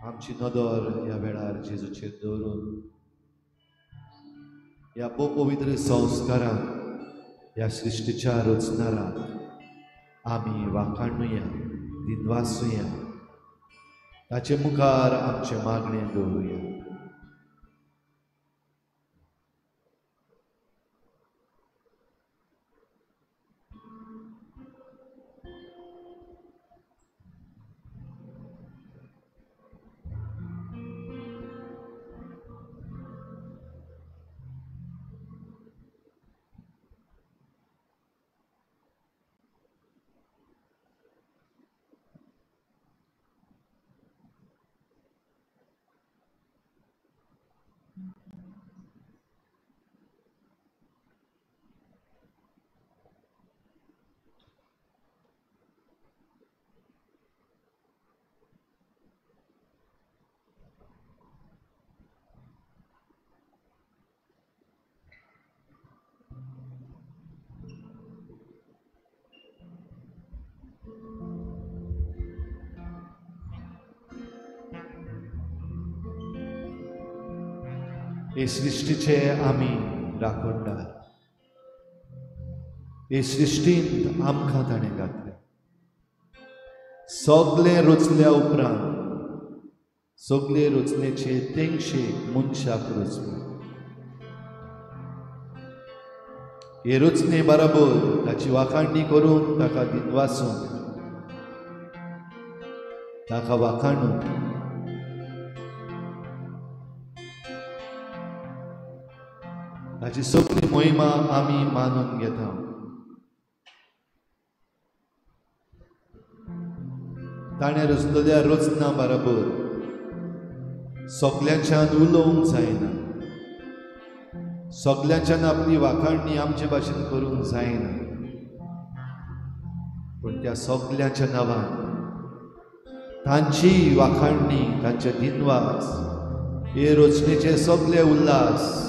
आमची नदर ह्या वेळार जेजूचेर दवरून ह्या पवित्र संस्कारान ह्या सृश्टीच्या रचणाराक आमी वाखाणुया, दिनवासुया, ताचे मुखार आमचें मागणें दवरुया. हे सृश्टीचे आमी राखणदार, हे सृश्टींत आमकां ताणें घातलें. सगळें रचल्या उपरांत सगळे रचनेचे तेंगशे मनशाक रचले. हे रचने बराबर ताची वाखाणणी करून ताका दिनवासून ताका वाखाणून ताची सगळी मोहिमा आमी मानून घेता. ताणें रचलेल्या रचना बराबर सगल्यांच्यान उलोवंक जायना, सगल्यांच्यान आपली वाखाणणी आमचे भाशेन करूंक जायना, पूण त्या सगल्यांच्या नांवान तांची वाखाणणी, तांचे दिनवास, हे रचनेचे सगळे उल्हास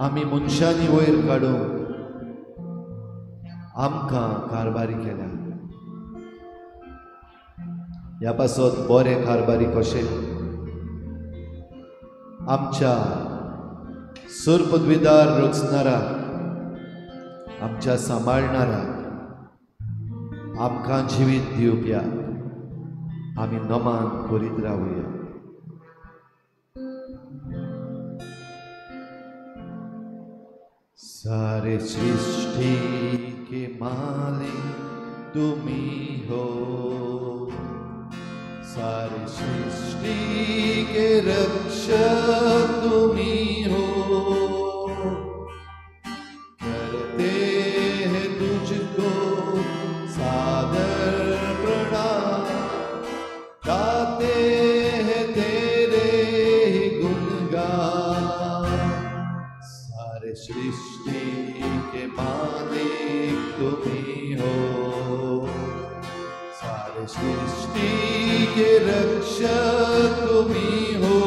आमी मनशांनी वयर काडूंक आमकां कारभारी केल्या. ह्या पासत बरे कारभारी कशे आमच्या सरपदवीदार रचणाराक, आमच्या सांबाळणाराक, आमकां जिवीत दिवप्या आमी नमान करीत रावया. सारे सृष्टि के मालिक तुम ही हो, सारे सृष्टि के रक्षक तुम ही हो, करते हैं तुझको सादर प्रणाम, गाते हैं तेरे ही गुणगान। सारे सृष्टि के मालिक तुम ही हो, सारे सृष्टि के रक्षक तुम ही हो,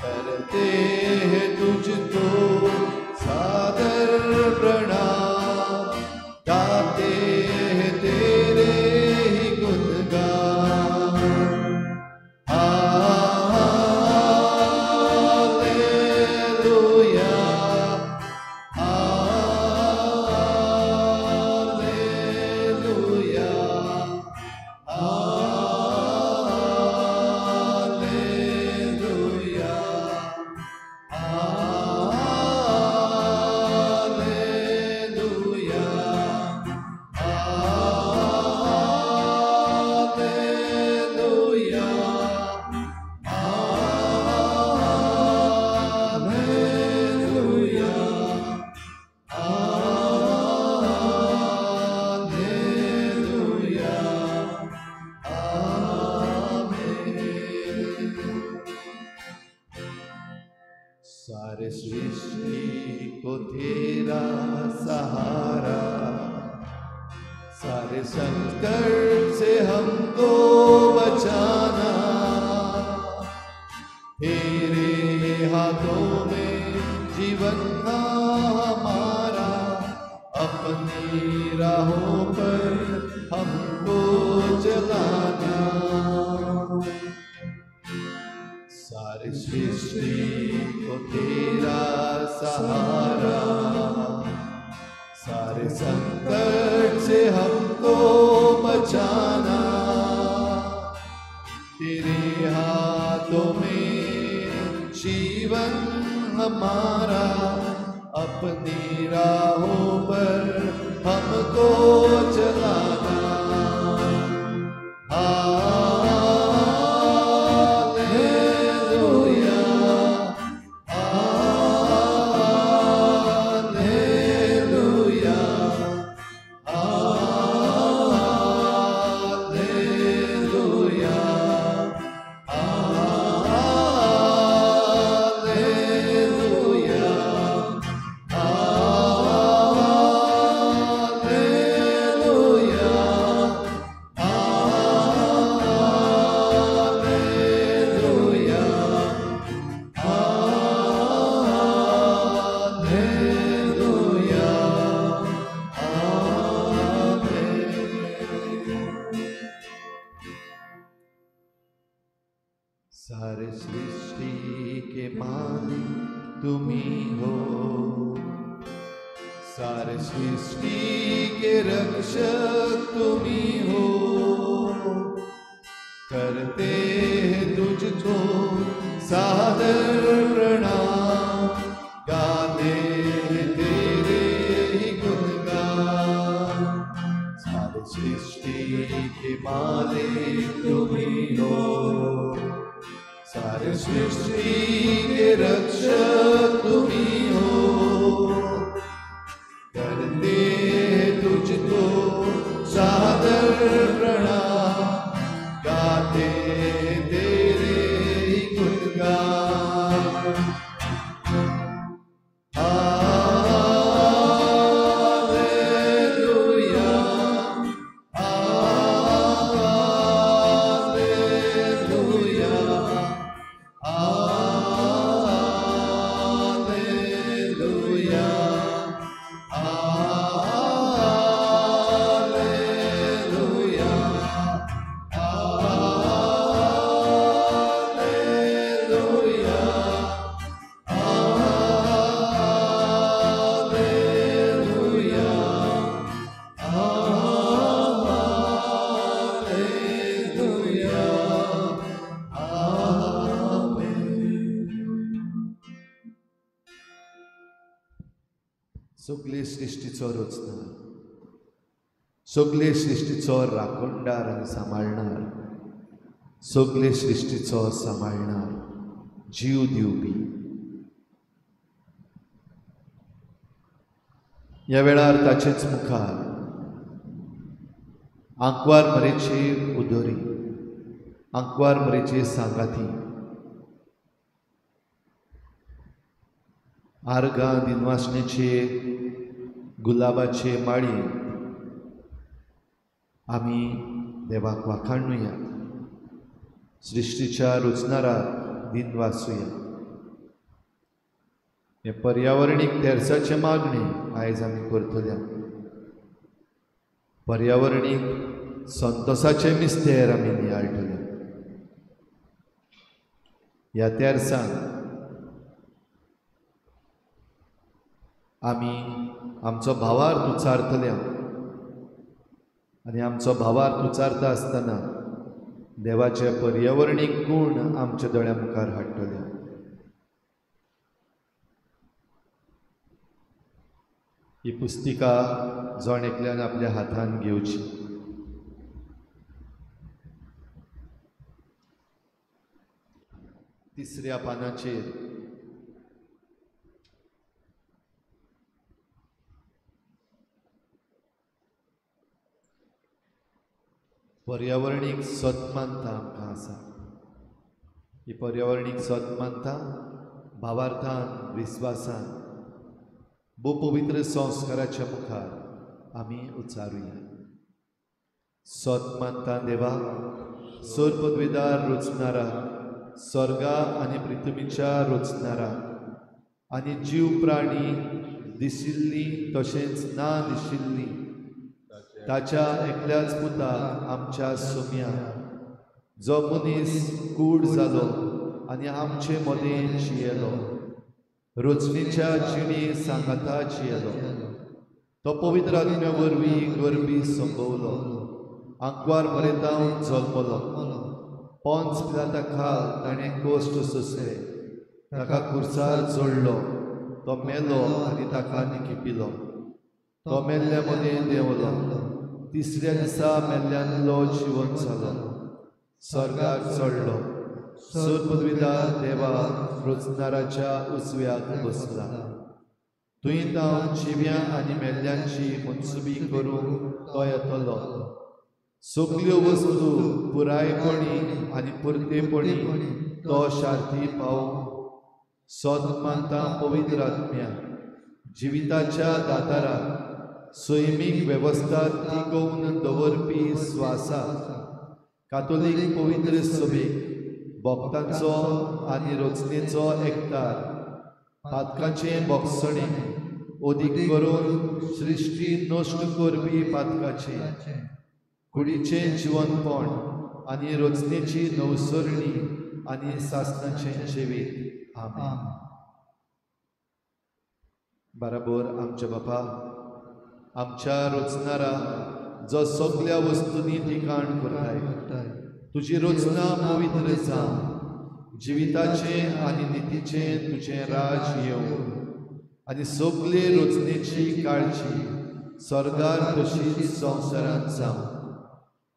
करते हैं तुझको सादर प्रणाम, गाते हैं तेरे ही गुणगान। Hallelujah, hallelujah, hallelujah, hallelujah, hallelujah, hallelujah, hallelujah, आमीन। सारे सृष्टि को तेरा सहारा, सारे संकट से हमको बचाना, तेरे हाथों में जीवन था हमारा, अपनी राहों पर हमको चलाना। सहारा, सारे संकट से हमको बचाना। तेरे हाथों में जीवन हमारा, अपनी राहों पर हमको चलाना। Hallelujah, hallelujah, hallelujah, hallelujah, hallelujah, hallelujah, hallelujah, amen. सारे सृष्टि के मालिक तुम ही हो, सारे सृष्टि के रक्षक तुम ही हो। करते हैं तुझको सादर प्रणाम, गाते हैं तेरे ही गुणगान। सारे सृष्टि के मालिक तुम ही हो, सारे सृष्टि के रक्षक तुम ही हो। करते हैं तुझको सादर प्रणाम, गाते हैं तेरे ही गुणगान। Hallelujah, hallelujah, hallelujah, hallelujah, hallelujah, hallelujah, hallelujah, amen. सगळे सृश्टीचो रचणार, सगळे सृश्टीचो राखणदार आनी सांबाळणार, सगळे सृश्टीचो सांबाळणार, जीव दिवपी। ह्या वेळार ताचेच मुखार आंकवार मरेची उदोरी, आंकवार मरेची सांगाती, आर्गां दिनवासणेचे गुलाबाचे माळयेंत आमी देवाक वाखाणुया, सृश्टीच्या रचणाराक दिनवासुया। हें पर्यावरणीक तेर्साचें मागणें आयज आमी करतल्या। पर्यावरणीक संतोसाचें मिस्तेर आमी नियाळटले। ह्या तेर्सान आमी आमचो भावार्थ उचारतल्या आनी आमचो भावार्थ उचारता आसतना देवाचे पर्यावरणीक गूण आमच्या दोळ्या मुखार हाडटले। ही पुस्तिका जण एकल्यान आपल्या हातान घेवची। तिसऱ्या पानाचेर पर्यावरणीक सतमानता आमकां आसा। ही पर्यावरणीक सतमानता भावार्थान, विस्वासान, भोव पवित्र संस्काराच्या मुखार आमी उच्चारुया। सत मानता देवा, सोर पदवेदार रचणारा, स्वर्गा आनी पृथ्वीच्या रचणारा आनी जीव प्राणी दिशिल्ली तशेंच ना दिशिल्ली ताच्या एकल्याच पुता आमच्या सोम्या, जो मनीस कूड जालो आनी आमचे मदें जियेलो, रचणेच्या जिणे सांगाता जियेलो. तो पवित्र आत्म्या वरवीं गरबी संभवलो, आंकवार मरेतावन जल्मलो. पोंच पिलाता खाल ताणें कश्ट सोंसले, ताका खुर्सार जोडलो, तो मेलो आनी ताका निकिपिलो. तो मेल्ल्या मदें देंवलो, तिसऱ्या दिसा मेल्ल्यांतलो जिवन जालो, स्वर्गार चडलो, सरपदवीदार देवा रचणाराच्या उजव्याक बसला. थंय तावन जिव्या आनी मेल्ल्यांची मनसुबी करूंक तो येतलो. सगल्यो वस्तू पुरायपणी आनी पुरतेपणी तो शांती पावूंक सत मानता पवित्र आत्म्या जिविताच्या दाताराक सैमीक वेवस्था तिगोवन दवरपी स्वासा कातोलीक पवित्र सभेक भक्तांचो आनी रचनेचो एकतार पातकाचें बोगसणें अदीक करून सृश्टी नश्ट करपी पातकाचें कुडीचें जिवनपण आनी रचनेची नवसरणी आनी सासणाचें जिवीत. आमेन. बराबर आमच्या बापा, आमच्या रचणारा जो सगल्या वस्तूंनी ठिकाण करताय, तुजी रचना पवित्र जावं, जिविताचें आनी नितीचें तुजें राज येवं आनी सगले रचनेची काळजी स्वर्गार तशीच संवसारांत जावं.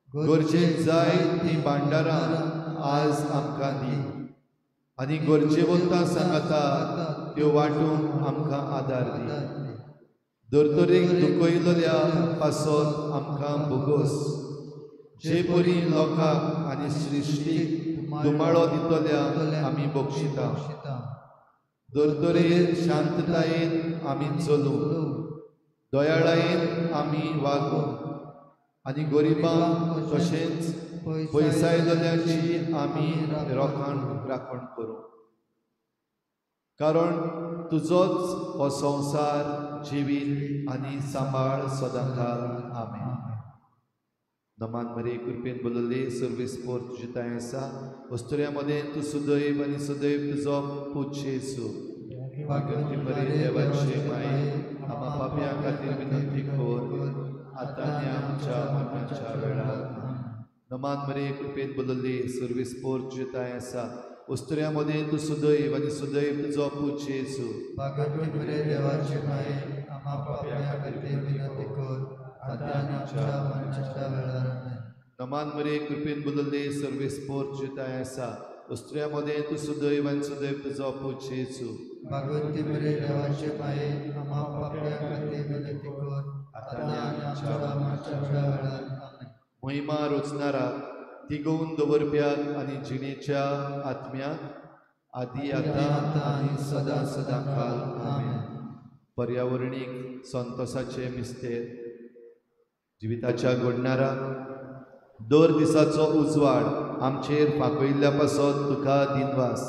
गरजेक जाय ती भांडारां आज आमकां दी आनी गरजेवंतां सांगाता त्यो वांटूंक आमकां आदार दी. धर्तरेक दुखयलेल्या पासत आमकां भोगोस, जे परी लोकांक आनी सृश्टीक दुमाळो दितल्या आमी बक्षिता. धर्तरेर शांततायेन आमी चलूं, दयाळायेन आमी वागूं आनी गरिबांक तशेंच पयसायलेल्यांची आमी राखण करूं. कारण तुजोच हो संवसार, जिवीत आनी सांबाळ सदांकाल. आमेन. नमान मरे कृपेन बोलले सर्वीस पोर तुजी तांय आसा, वस्तुऱ्या मदें तूं सुदैव आनी सदैव तुजो पूत जेजू. भाग्यवंती मरे देवाचे माये, आमा पापयां खातीर विनंती कर आतां आनी आमच्या मरणाच्या वेळार. नमान मरे कृपेन बोलले सर्वीस पोर तुजी तांय आसा, वस्तुऱ्या मदें तूं सुदैव आनी सुदैव तुजो पूत जेजू. भाग्यवंती मरे देवाचे माये, आमा पापयां खातीर विनंती कर आतां आनी आमच्या मरणाच्या वेळार. नमान मरे कृपेन बोलले सर्वीस पोर तुजी तांय आसा, वस्तुऱ्या मदें तूं सुदैव आनी सुदैव तुजो पूत जेजू. भाग्यवंती मरे देवाचे माये, आमा पापयां खातीर विनंती कर आतां आनी आमच्या मरणाच्या वेळार. महिमा रचणाराक, तिगोवन दवरप्याक आनी जिणेच्या आत्म्याक आदी आतां आनी सदां सदां काल. आमेन. पर्यावरणीक संतोसाचे मिस्तेर जिविताच्या घडणाराक दर दिसाचो उजवाड आमचेर फांकयल्ल्या पासत तुका दिनवास.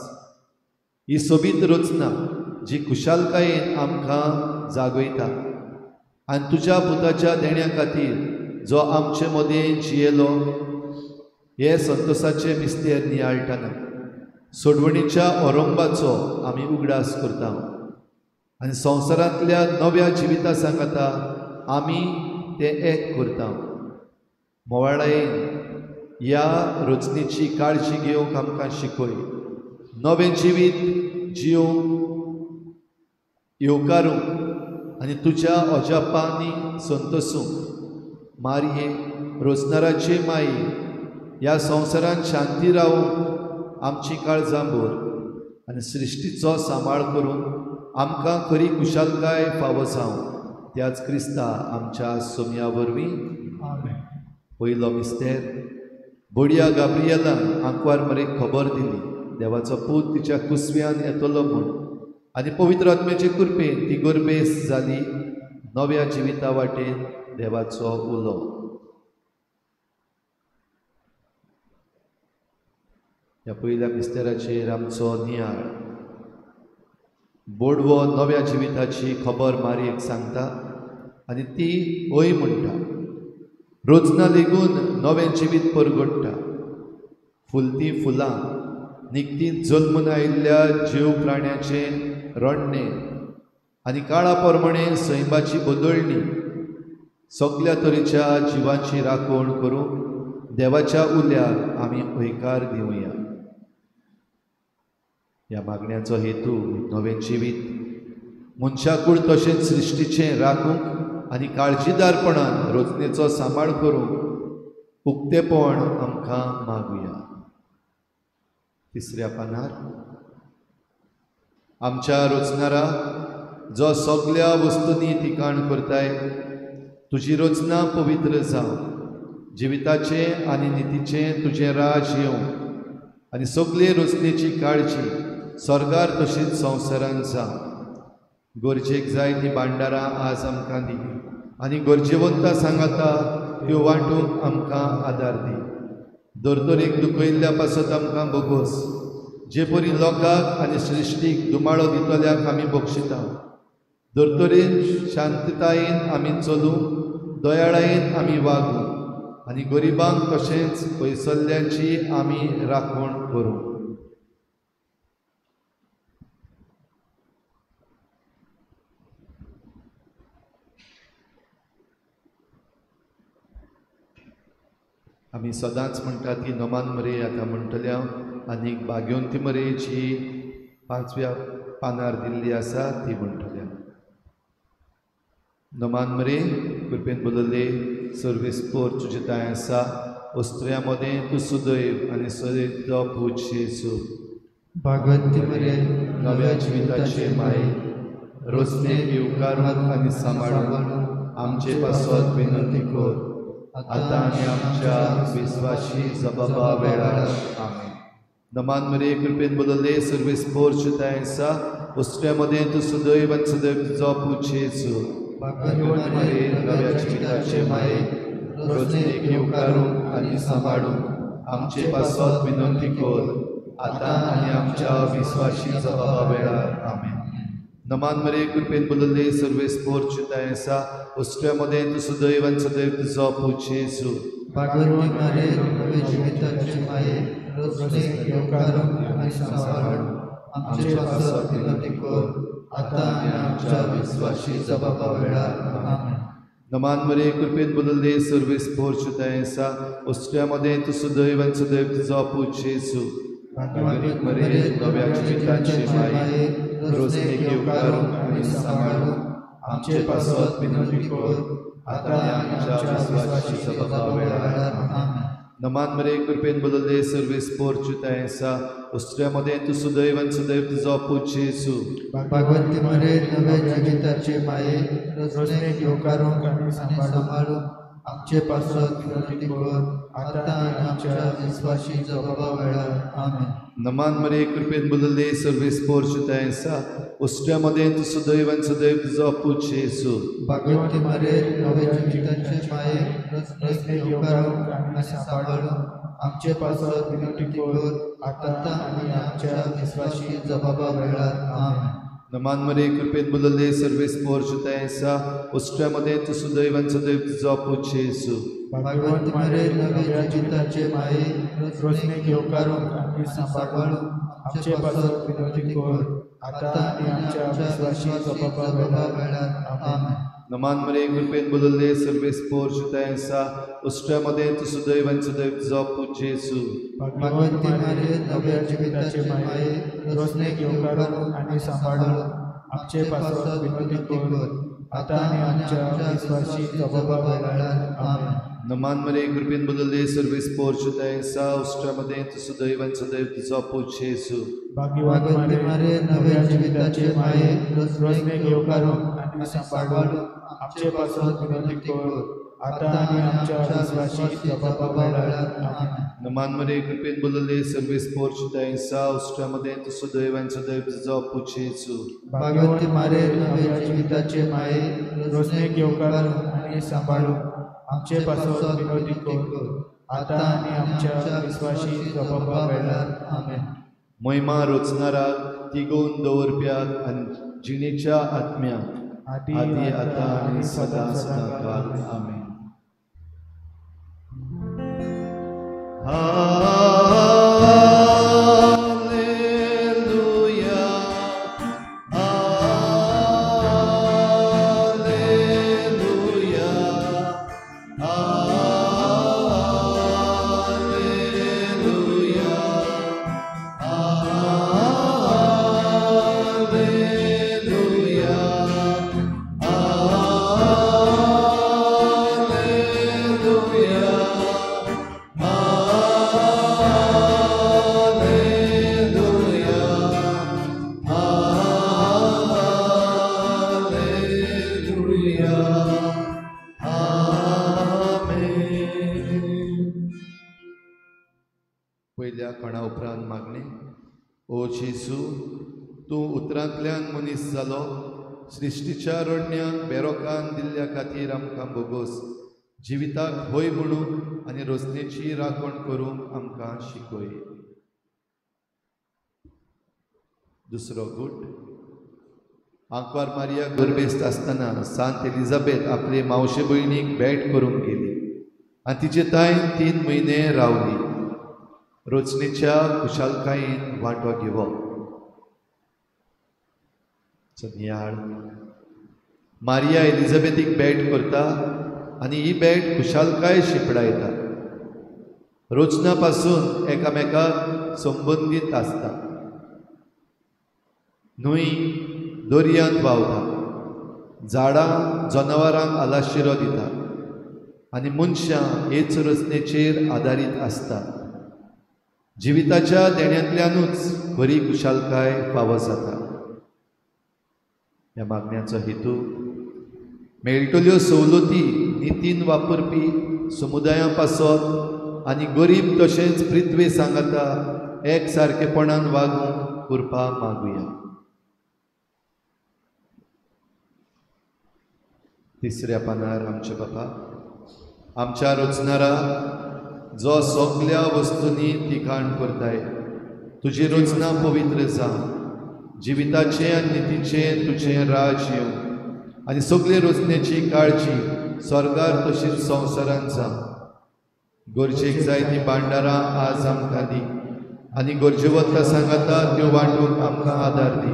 ही सोबीत रचना जी खुशालकायेन आमकां जागयता आनी तुज्या पुताच्या देण्या खातीर जो आमचे मदें जियेलो हे संतोसाचे मिस्तेर नियाळटना सोडवणीच्या ओरंबाचो आमी उगडास करता आनी संवसारांतल्या नव्या जिविता सांगाता आमी तें एक करता. मोवाळायेन ह्या रचनेची काळजी घेवंक आमकां शिकय, नवें जिवीत जिवंक येवकारूंक आनी तुज्या अजापांनी संतोसूंक. मारये रचणाराचे माये, ह्या संवसारांत शांती रावूंक आमची काळजां भर आनी सृश्टीचो सांबाळ करून आमकां खरी खुशालकाय फावो जावं. त्याच क्रिस्ता आमच्या सोम्या वरवीं. पयलो मिस्तेर बोडिया गाब्रियलान आंकवार मरेक खबर दिली, देवाचो पूत तिच्या कुसव्यान येतलो म्हूण आनी पवित्र आत्म्याचे कृपेन ती गर्भेस जाली नव्या जिविता वाटेन देवाचो उलो. ह्या पयल्या मिस्तेराचेर आमचो नियाळ. बोडवो नव्या जिविताची खबर मारयेक सांगता आनी ती हय म्हणटा. रोजना लेगून नवें जिवीत परगडटा. फुलती फुलां निकतीं जल्मून आयिल्ल्या जीव प्राण्याचें रडणें आनी काळा प्रमाणें सैमाची बदलणी सगल्या तरेच्या जिवाची राखण करूंक देवाच्या उल्याक आमी हयकार दिवया. ह्या मागण्याचो हेतू नवें जिवीत मनशाकूळ तशेंच सृश्टीचें राखूंक आनी काळजीदारपणान रचनेचो सांबाळ करूंक उक्तेपण आमकां मागुया. तिसऱ्या पानार आमच्या रचणारा जो सगल्या वस्तूंनी ठिकाण करताय तुजी रचना पवित्र जावं, जिविताचें आनी नितीचें तुजें राज येवं आनी सगळे रचनेची काळजी स्वर्गार तशीच संवसारान जावं. गरजेक जाय ती भांडारां आज आमकां दी आनी गरजेवंता सांगाता त्यो वांटूंक आमकां आदार दी. धर्तरेक दुखयल्ल्या पासत आमकां बोगोस, जे परी लोकांक आनी सृश्टीक दुमाळो दितल्याक आमी बक्षिता. धर्तरेन शांततायेन आमी चलूं, दयाळायेन आमी वागूं आनी गरिबांक तशेंच पयसल्ल्यांची आमी राखण करूं. आमी सदांच म्हणटा ती नमान मरे आतां म्हणटल्या आनी भाग्यवंती मरेची 5व्या पानार दिल्ली आसा ती म्हणटल्या. नमान मरे कृपेन बदलले सर्वेस्पोर तुजे तांय आसा, वस्त्र्या मदें तूं सुदैव आनी सदैव पूत जेजू. भागवंती मरे नव्या जिविताचे माये रोजने येवकारून आनी सांबाळून आमचे पासत विनंती कर आतां आनी आमच्या विस्वाशी जबाबा वेळार. आमेन. नमान मरे कृपेन बदलले सर्वेस्पोर तुजे तांय आसा, वस्त्र्या मदें तूं सुदैव आनी सदैव तुजो पूत जेजू. भाग्यवंती मरे नव्या जिविताचे माये रोजनेक येवकारूंक आनी सांबाळूंक आमचे पासत विनंती कर आतां आनी आमच्या विस्वाशी जबाबा वेळार. आमेन. नमान मरे कृपेन बदलले सर्वेस्पोर तुजे तांय आसा, वस्त्र्या मदें तूं सुदैव आनी सदैव तुजो पूत जेजू. भाग्यवंती मरे नव्या जिविताचे माये रोजनेक येवकारूंक आनी सांबाळूंक आमचे पासत विनंती कर आतां आनी आमच्या विस्वाशी जबाबा वेळार. आमेन. नमान मरे कृपेन बदलले सर्वेस्पोर तुजे तांय आसा, वस्त्र्या मदें तूं सुदैव आनी सदैव तुजो पूत जेजू. भाग्यवंती मरे नव्या जिविताचे माये रोजनेक येवकारूंक आनी सांबाळूंक आमचे पासत विनंती कर आतां आनी आमच्या विस्वाशी जबाबा वेळार. आमेन. नमान मरे कृपेन बदलले सर्वेस्पोर तुजे तांय आसा, वस्त्र्या मदें तूं सुदैव आनी सदैव तुजो पूत जेजू. भागवंती मरे नव्या जिविताचे माये रोजनेक येवकारूंक आनी सांबाळूंक आमचे पासत विनंती कर आतां आनी आमच्या विस्वाशी जबाबा वेळार. आमेन. नमान मरे कृपेन बदलले सर्वेस्पोर तुजे तांय आसा, वस्त्र्या मदें तूं सुदैव आनी सदैव तुजो पूत जेजू. भाग्यवंती मरे नव्या जिविताचे माये रोजनेक येवकारूंक आनी सांबाळूंक आमचे पासत विनंती कर आतां आनी आमच्या विस्वाशी जबाबा वेळार. आमेन. नमान मरे कृपेन बदलले सर्वेस्पोर तुजे तांय आसा, वस्त्र्या मदें तूं सुदैव आनी सदैव तुजो पूत जेजू. भाग्यवंती मरे नव्या जिविताचे माये रोजनेक येवकारूंक आनी सांबाळूंक आमचे पासत विनंती कर आतां आनी आमच्या विस्वाशी जबाबा वेळार. आमेन. नमान मरे कृपेन बदलले सर्वेस्पोर तुजे तांय आसा, वस्त्र्या मदें तूं सुदैव आनी सदैव तुजो पूत जेजू. भाग्यवंती मरे नव्या जिविताचे माये रोजनेक येवकारूंक आनी सांबाळूंक आमचे पासत विनंती कर आतां आनी आमच्या विस्वाशी जबाबा वेळार. आमेन. नमान मरे कृपेन बदलले सर्वेस्पोर तुजे तांय आसा, वस्त्र्या मदें तूं सुदैव आनी सदैव तुजो पूत जेजू. भाग्यवंती मरे नव्या जिविताचे माये रोजनेक येवकारूंक आनी सांबाळूंक आमचे पासत विनंती कर आतां आनी आमच्या विस्वाशी जबाबा वेळार. आमेन. नमान मरे कृपेन बदलले सर्वेस्पोर तुजे तांय आसा, वस्त्र्या मदें तूं सुदैव आनी सदैव तुजो पूत जेजू. भाग्यवंती मरे नव्या जिविताचे माये रोजनेक येवकारूंक आनी सांबाळूंक आमचे पासत विनंती कर आतां आनी आमच्या विस्वाशी जबाबा वेळार. आमेन. महिमा रचणाराक तिगोवन दवरप्याक आनी जिणेच्या आत्म्याक आदी आतां आनी सदां सदां काल. आमेन. Hallelujah, पयल्या कोणा उपरांत मागणें. ओ जेजू, तूं उतरांतल्यान मनीस जालो, सृश्टीच्या रडण्यांक बेरोकान दिल्ल्या खातीर आमकां भोगोस. जिविताक हय म्हणूंक आनी रोजनेची राखण करूंक आमकां शिकय. दुसरो गूट. आंकवार मारिया गर्भेस्त आसतना सांत एलिजाबेथ आपले मावशे भयणीक भेट करूंक गेली आनी तिचे ताईन 3 म्हयने रावली. रोचणेच्या खुशालकायेन वांटो घेवप. नियाळ. मारिया एलिजाबेथीक भेट करता आनी ही भेट खुशालकाय शिंपडायता. रोचना पासून एकामेकाक संबंदीत आसता. न्हंय दर्यांत व्हांवता, झाडां जनावरांक आलाशिरो दिता आनी मनशां हेच रचनेचेर आदारीत आसता. जिविताच्या देण्यांतल्यानूच खरी खुशालकाय फावो जाता. ह्या मागण्याचो हेतू मेळटल्यो सवलती नितीन वापरपी समुदायां पासत आनी गरीब तशेंच पृथ्वी सांगाता एक सारकेपणान वागूंक कृपा मागुया. तिसऱ्या पानार आमचे बापा आमच्या रचणारा, जो सगल्या वस्तूंनी तिखाण करताय, तुजी रचना पवित्र जावं, जिविताचें आनी नितीचें तुजें राज येवं आनी सगळे रचनेची काळजी स्वर्गार तशीच संवसारांत जावं. गरजेक जाय ती भांडारां आज आमकां दी आनी गरजेवंता सांगाता त्यो वांटूंक आमकां आदार दी.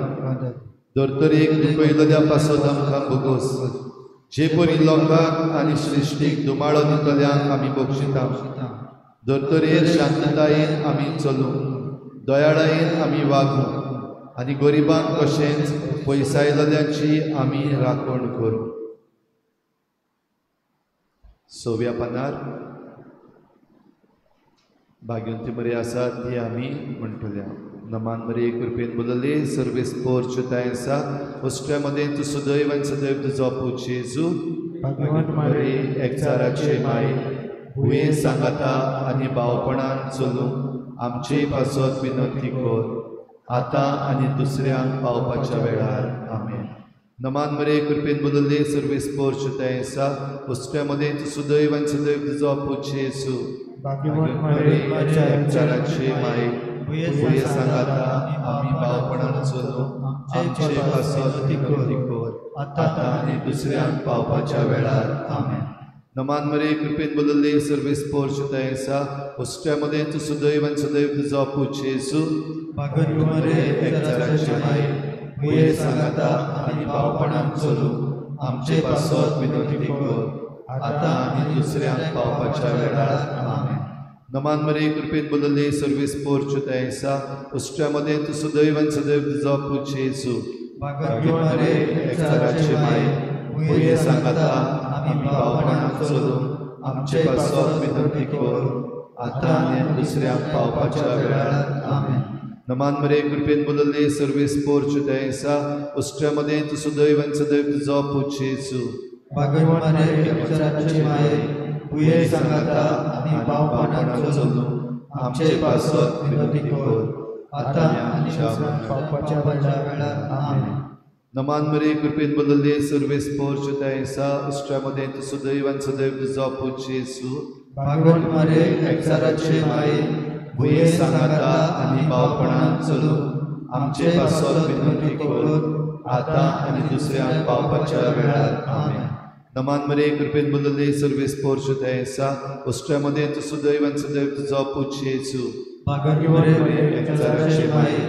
धर्तरेक दुखयल्ल्या पासत आमकां भोगोस, जे परी लोकांक आनी सृश्टीक दुमाळो दितल्यांक आमी बक्षिता. धर्तरेर शांततायेन आमी चलूं, दयाळायेन आमी वागूं आनी गरिबांक तशेंच पयसायल्ल्यांची आमी राखण करूं. सव्या पानार भाग्यवंती बरी आसा ती आमी म्हणटल्या. नमान मरिये कृपेन बोलले, सर्वेस पोर्चताय आसा, उष्ट्या मदें तूं सदैव आनी सदैव तुजो पूत जेजू भाग्यवंत मरिये एकचाराचे माये भुंये सांगाता आनी भावपणान चलूंक आमचे पासत विनंती कर, आतां आनी दुसऱ्यांक पावपाच्या वेळार. आमेन. नमान मरिये कृपेन बोलले, सर्वेस पोर्चताय आसा, उष्ट्या मदें तूं सदैव आनी सदैव तुजो पूत जेजू भाग्यवंत मरिये एकचाराचे माये भुंये सांगाता आमी भावपणान चलूंक आमचे पासत विनंती कर, आतां आनी दुसऱ्यांक पावपाच्या वेळार. आमेन. नमान मरिये कृपेन बोलले, सर्वेस पोर्चताय आसा, उष्ट्या मदें तूं सदैव आनी सदैव तुजो पूत जेजू भाग्यवंत मरिये एकचाराचे माये भुंये सांगाता आनी भावपणान चलूंक आमचे पासत विनंती कर, आतां आनी दुसऱ्यांक पावपाच्या वेळार. आमेन. नमान मरिये कृपेन बोलले, सर्वेस पोर्चताय आसा, उष्ट्या मदें तूं सदैव आनी सदैव तुजो पूत जेजू भाग्यवंत मरिये एकचाराचे माये भुंये सांगाता आमी भावपणान चलूंक आमचे पासत विनंती कर, आतां आनी दुसऱ्यांक पावपाच्या वेळार. आमेन. नमान मरिये कृपेन बोलले, सर्वेस पोर्चताय आसा, उष्ट्या मदें तूं सदैव आनी सदैव तुजो पूत जेजू भाग्यवंत मरिये एकचाराचे माये भुंये सांगाता आमी भावपणान चलूंक आमचे पासत विनंती कर, आतां आनी दुसऱ्यांक पावपाच्या वेळार. आमेन. नमान मरिये कृपेन बोलले, सर्वेस पोर्चताय आसा, उष्ट्या मदें तूं सदैव आनी सदैव तुजो पूत जेजू भाग्यवंत मरिये एकचाराचे माये भुंये सांगाता आनी भावपणान चलूंक आमचे पासत विनंती कर, आतां आनी दुसऱ्यांक पावपाच्या वेळार. आमेन. नमान मरिये कृपेन बोलले, सर्वेस पोर्चताय आसा, उष्ट्या मदें तूं सदैव आनी सदैव तुजो पूत जेजू भाग्यवंत मरिये एकचाराचे माये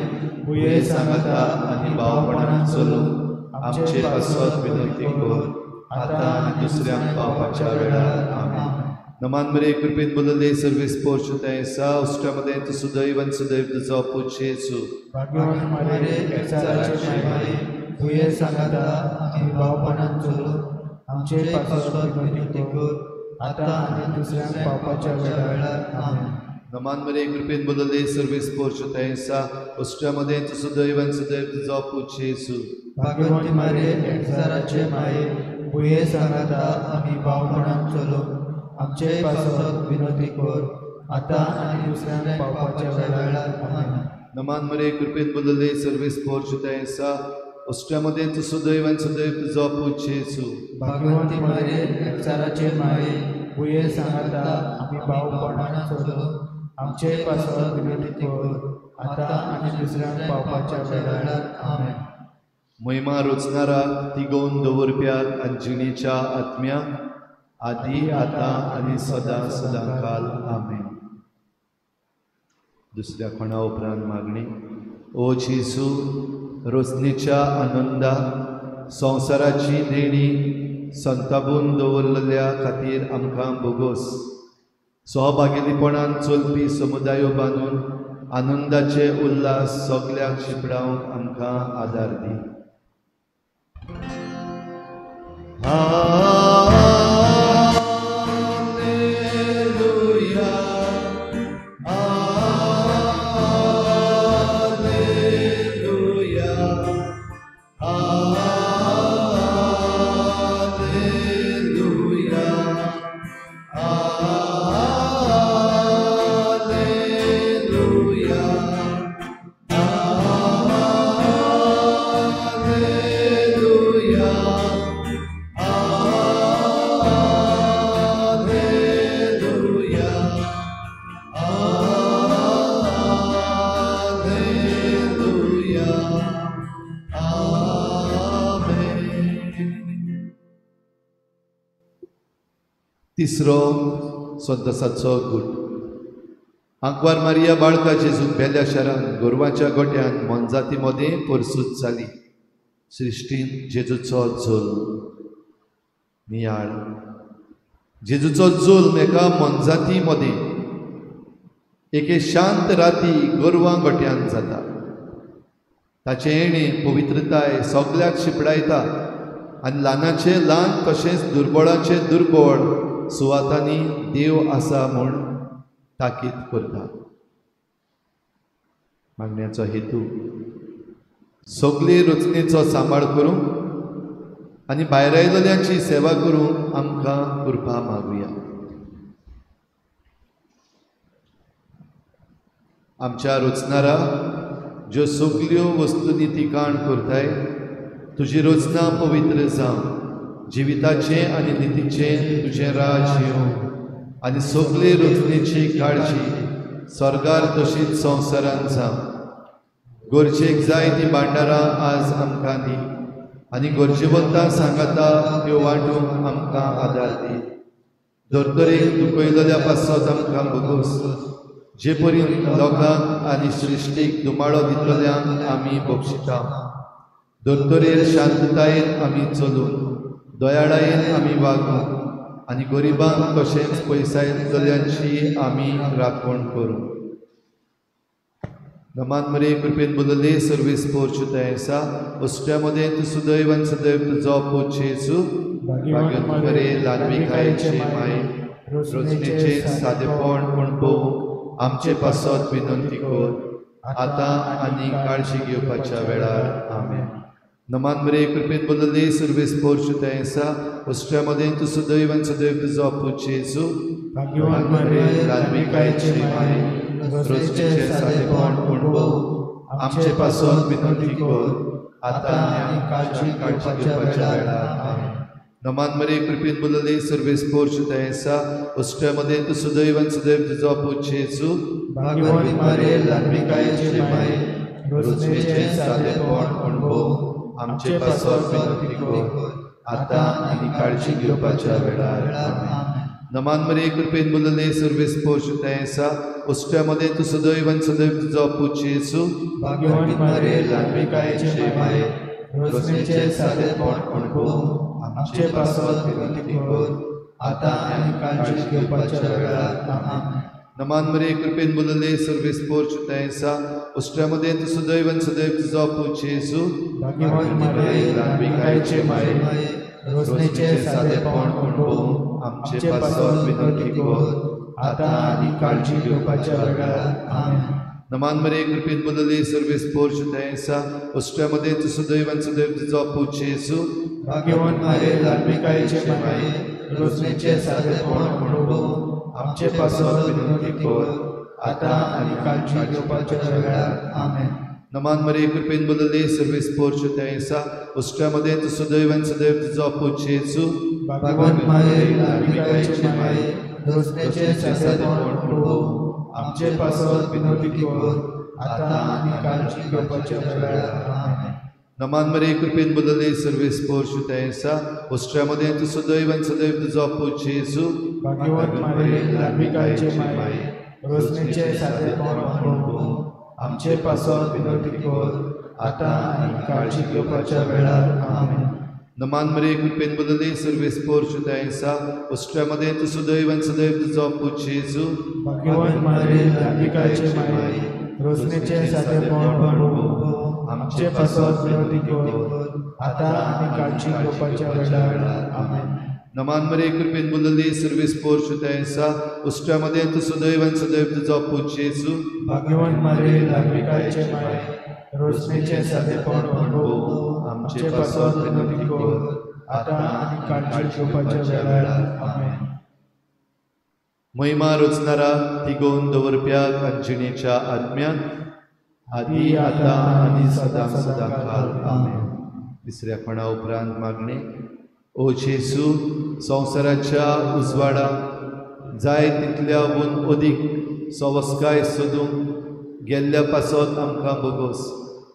भुंये सांगाता आनी भावपणान चलूंक आमचे पासत विनंती कर, आतां आनी दुसऱ्यांक पावपाच्या वेळार. आमेन. नमान मरिये कृपेन बोलले, सर्वेस पोर्चताय आसा, उष्ट्या मदें तूं सदैव आनी सदैव तुजो पूत जेजू भाग्यवंत मरिये एकचाराचे माये भुंये सांगाता आमी भावपणान चलूंक आमचे पासत विनंती कर, आतां आनी दुसऱ्यांक पावपाच्या वेळार. आमेन. नमान मरिये कृपेन बोलले, सर्वेस पोर्चताय आसा, उष्ट्या मदें तूं सदैव आनी सदैव तुजो पूत जेजू भाग्यवंत मरिये एकचाराचे माये भुंये सांगाता आमी भावपणान चलूंक आमचे पासत विनंती कर, आतां आनी दुसऱ्यांक पावपाच्या पावपाच्या वेळार. आमेन. नमान मरे कृपेन बोलले सर्वेस्पोर जुताय आसा उश्ट्यामध्ये तूं सदैव आनी सदैव तुजो पूत जेजू. भाग्यवंती मरे एकचाराचे माये भुंये सांगाता आमी भावपणान चलून आमचे पासत विनंती कर आतां आनी दुसऱ्यांक पावपाच्या वेळार. आमेन. महिमा रोचणाराक तिगोवन दवरप्याक आनी जिणेच्या आत्म्याक आदी आतां आनी सदां सदां काल. आमेन. दुसऱ्या कोणा उपरांत मागणी. ओ जेजू रोचणेच्या आनंदा संवसाराची देणी संताबून दवरलेल्या खातीर आमकां भोगोस. सहभागीपणान चलपी समुदायो बांदून आनंदाचे उल्हास सगल्याक शिंपडावंक आमकां आदार दी. Alleluia, Alleluia, Alleluia, Alleluia, Alleluia, Alleluia, Alleluia, Amen. तिसरो संतसाचो गूट. आंकवार मारिया बाळका जेजूक बेल्या शारान गोरवाच्या गोट्यान मोनजाती मदें परसूत जाली. सृश्टीन जेजूचो जल्म नियाळ. जेजूचो जल्म एका मोनजाती मदें एके शांत राती गोरवां गोट्यान जाता. ताचें येणें पवित्रताय सगल्याक शिंपडायता आनी ल्हानाचे ल्हान तशेंच दुर्बळाचे दुर्बळ सुवातांनी देव आसा म्हूण ताकीद करता. मागण्याचो हेतू सगळे रचनेचो सांबाळ करूंक आनी भायर आयिल्ल्यांची सेवा करूंक आमकां कृपा मागुया. आमच्या रचणारा ज्यो सगल्यो वस्तूंनी ती काण करताय तुजी रचना पवित्र जावं. जिविताचें आनी नितीचें तुजें राज येवं आनी सगळे रचनेची काळजी स्वर्गार तशीच संवसारान जावं. गरजेक जाय ती भांडारां आज आमकां दी आनी गरजेवंतां सांगाता त्यो वांटूंक आमकां आदार दी. धर्तरेक दुखयलेल्या पासत आमकां भोगोस. जे परी लोकांक आनी सृश्टीक दुमाळो दितल्यांक आमी बक्षिता. धर्तरेर शांततायेन आमी चलून दयाळायेन आमी वागूं आनी गरिबांक तशेंच पयसायतल्यांची आमी राखण करूं. नमान मरे कृपेन बोलले सर्वेस्पोर जुताय आसा उश्ट्या मदें तूं सदैव आनी सदैव तुजो पूत जेजू. भाग्यवंत मरे ल्हानविकायेचे माये रोजनेचें सादेपण अणभवूंक आमचे पासत विनंती कर आतां आनी काळजी घेवपाच्या वेळार. आमेन. नमान मरे कृपेन बोलले सर्वेस्पोर जुताय आसा उश्ट्या मदें तूं सदैव आनी सदैव तुजो पूत जेजू. भाग्यवंत मरे ल्हानविकायेचे माये रोजनेचें सादेपण अणभवूंक आमचे पासत विनंती कर आतां आनी काळजी घेवपाच्या वेळार. आमेन. नमान मरे कृपेन बोलले सर्वेस्पोर जुताय आसा उश्ट्या मदें तूं सदैव आनी सदैव तुजो पूत जेजू. भाग्यवंत मरे ल्हानविकायेचे माये रोजनेचें सादेपण अणभवूंक आमचे पासत विनंती कर आतां आनी काळजी घेवपाच्या वेळार. आमेन. नमान मरे कृपेन बोलले सर्वेस्पोर जुताय आसा उश्ट्या मदें तूं सदैव आनी सदैव तुजो पूत जेजू. भाग्यवंत मरे ल्हानविकायेचे माये रोजनेचें सादेपण अणभवूंक आमचे पासत विनंती कर आतां आनी काळजी घेवपाच्या वेळार. आमेन. नमान मरे कृपेन बोलले सर्वेस्पोर जुताय आसा उश्ट्या मदें तूं सदैव आनी सदैव तुजो पूत जेजू. भाग्यवंत मरे ल्हानविकायेचे माये रोजनेचें सादेपण अणभवूंक आमचे पासत विनंती कर आतां आनी काळजी घेवपाच्या वेळार. आमेन. नमान मरे कृपेन बोलले सर्वेस्पोर जुताय आसा उश्ट्या मदें तूं सदैव आनी सदैव तुजो पूत जेजू. भाग्यवंत मरे ल्हानविकायेचे माये रोजनेचें सादेपण अणभवूंक आमचे पासत विनंती कर आतां आनी काळजी घेवपाच्या वेळार. आमेन. नमान मरे कृपेन बोलले सर्वेस पोर्च आसा उश्ट्यामध्ये तूं सदैव आनी सदैव तुजो पूत जेजू. भाग्यवंत माये, लाडविकायेचे माये, रोजनेचे सादेपण अणभव आमचे पासत विनोदी कर, आतां आनी काळजी घेवपाच्या वेळार. आमेन. नमान मरे कृपेन बोलले सर्वेस पोर्च आसा उश्ट्यामध्ये तूं सदैव आनी सदैव तुजो पूत जेजू. भाग्यवंत माये, लाडविकायेचे माये, रोजनेचे सादेपण अणभव आमचे पासत विनोदी कर, आतां आनी काळजी घेवपाच्या वेळार. आमेन. नमान मरे कृपेन बोलले सर्वेस पोर्च आसा उश्ट्यामध्ये तूं सदैव आनी सदैव तुजो पूत जेजू. भाग्यवंत माये, लाडविकायेचे माये, रोजनेचे सादेपण अणभव आमचे पासत विनोदी कर, आतां आनी काळजी घेवपाच्या वेळार. आमेन. नमान मरे कृपेन बोलले सर्वेस पोर्च आसा उश्ट्यामध्ये तूं सदैव आनी सदैव तुजो पूत जेजू. भाग्यवंत माये, लाडविकायेचे माये, रोजनेचे सादेपण अणभव आमचे पासत विनोदी कर, आतां आनी काळजी घेवपाच्या वेळार. आमेन. महिमा रचणाराक तिगोवन दवरप्याक आनी जिणेच्या आत्म्याक आदी आतां आनी सदां सदां काल. आमेन. तिसऱ्या कोणा उपरांत मागणें. ओ जेजू, संवसाराच्या उजवाडाक जाय तितल्या हून अदीक सवस्काय सोदूंक गेल्ल्या पासत आमकां बोगोस.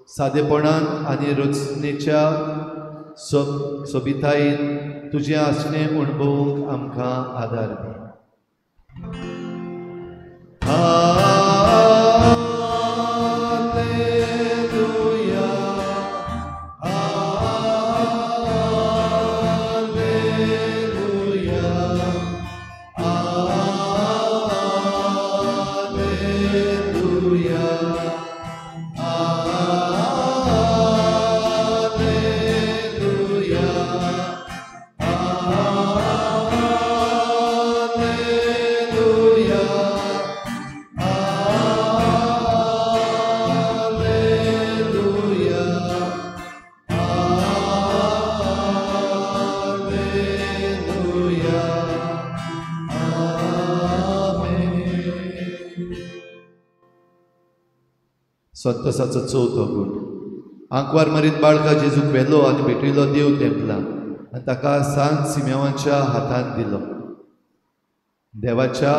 सादेपणान आनी रचनेच्या सोबितायेन तुजें आसणें अणभवूंक आमकां आदार दी. Alleluia, Alleluia, Alleluia, Alleluia, Alleluia, Alleluia, Alleluia. आमेन. संतोसाचो चवथो गूट. आंकवार मरीत बाळका जेजूक व्हेलो आनी भेटयलो देव तेंपला आनी ताका सांत सिमेवाच्या हातांत दिलो. देवाच्या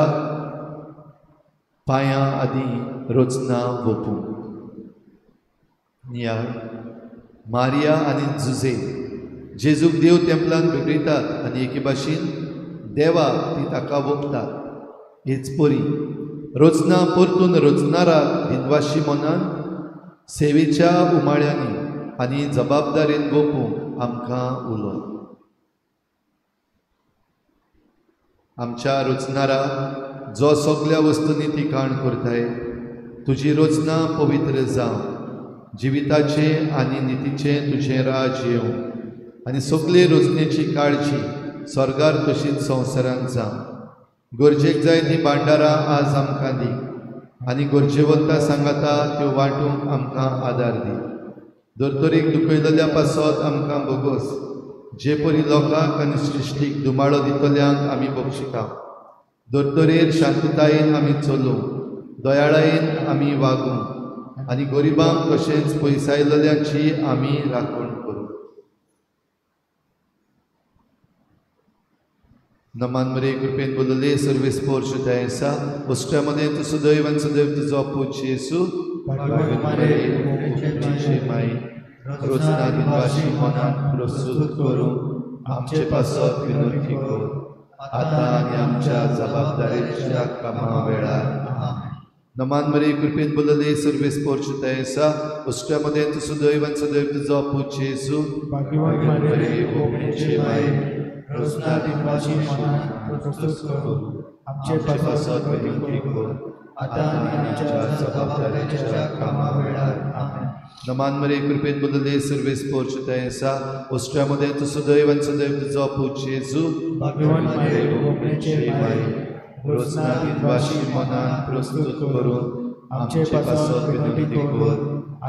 पांयां आदीं रचना वोपूंक. नियाळ. मारिया आनी जुझे जेजूक देव तेंपलान भेटयतात आनी एके भाशेन देवाक ती ताका वोपतात. हेच परी रचना परतून रचणाराक दिनवाशी मनान सेवेच्या उमाळ्यांनी आनी जबाबदारेन गोपूंक आमकां उलो. आमच्या रचणारा जो सगल्या वस्तूंनी ठिकाण करताय, तुजी रचना पवित्र जावं, जिविताचें आनी नितीचें तुजें राज येवं आनी सगले रचनेची काळजी स्वर्गार तशीच संवसारांत जावं. गरजेक जाय ती भांडारां आज आमकां दी आनी गरजेवंता सांगाता त्यो वांटूंक आमकां आदार दी. धर्तरेक दुखयलेल्या पासत आमकां बोगोस, जे परी लोकांक आनी सृश्टीक दुमाळो दितल्यांक आमी बक्षिता. धर्तरेर शांततायेन आमी चलूं, दयाळायेन आमी वागूं आनी गरिबांक तशेंच पयसायलेल्यांची आमी राखण करूं. नमान मरे कृपेन बोलले सर्वेस पोर्च आसा उश्ट्यामध्ये तूं सदैव आनी सदैव तुजो पूत जेजू. माई रचना दिनवाशी मनान प्रस्तूत करूंक आमचे पासत विनंती कर, आतां आनी आमच्या जबाबदारेच्या कामा वेळार. नमान मरे कृपेन बोलले सर्वेस पोर्च आसा उश्ट्यामध्ये तूं सदैव आनी सदैव तुजो पूत जेजू. माई रचना दिनवाशी मनान प्रस्तूत करूं आमचे पासत विनंती कर, आतां आनी आमच्या जबाबदारेच्या कामा वेळार. आमेन. नमान मरे कृपेन बोलले सर्वेस पोर्च आसा उश्ट्यामध्ये तूं सदैव आनी सदैव तुजो पूत जेजू. भाग्यवंत माये, गोमणेचे माये, रचना दिनवाशी मनान प्रस्तूत करून आमचे पासत विनंती कर,